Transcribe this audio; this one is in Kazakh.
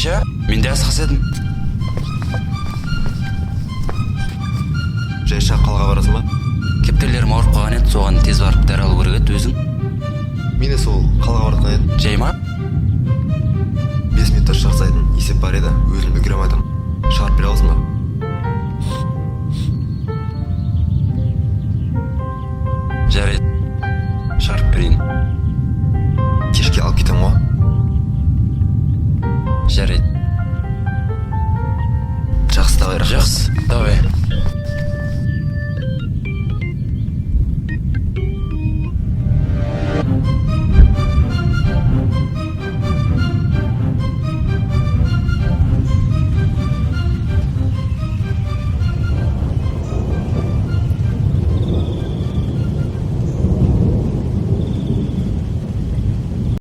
Жайша, мен де асығыс едім. Жайша, қалаға барасың ба? Кептерлерім ауырып қалған еді, соған тез барып дәрі алу керек еді. Өзің? Мен де сол қалаға баратын едім. Жай ма? 5 минутта жасайтын есеп бар еді, өзім үлгере алмай жатырмын. Шығарып бере аласың ба? Жарайды, шығарып берейін. Кешке алып кетемін ғой. Жарайды. Жақсы, давай, рахмет. Жақсы, давай.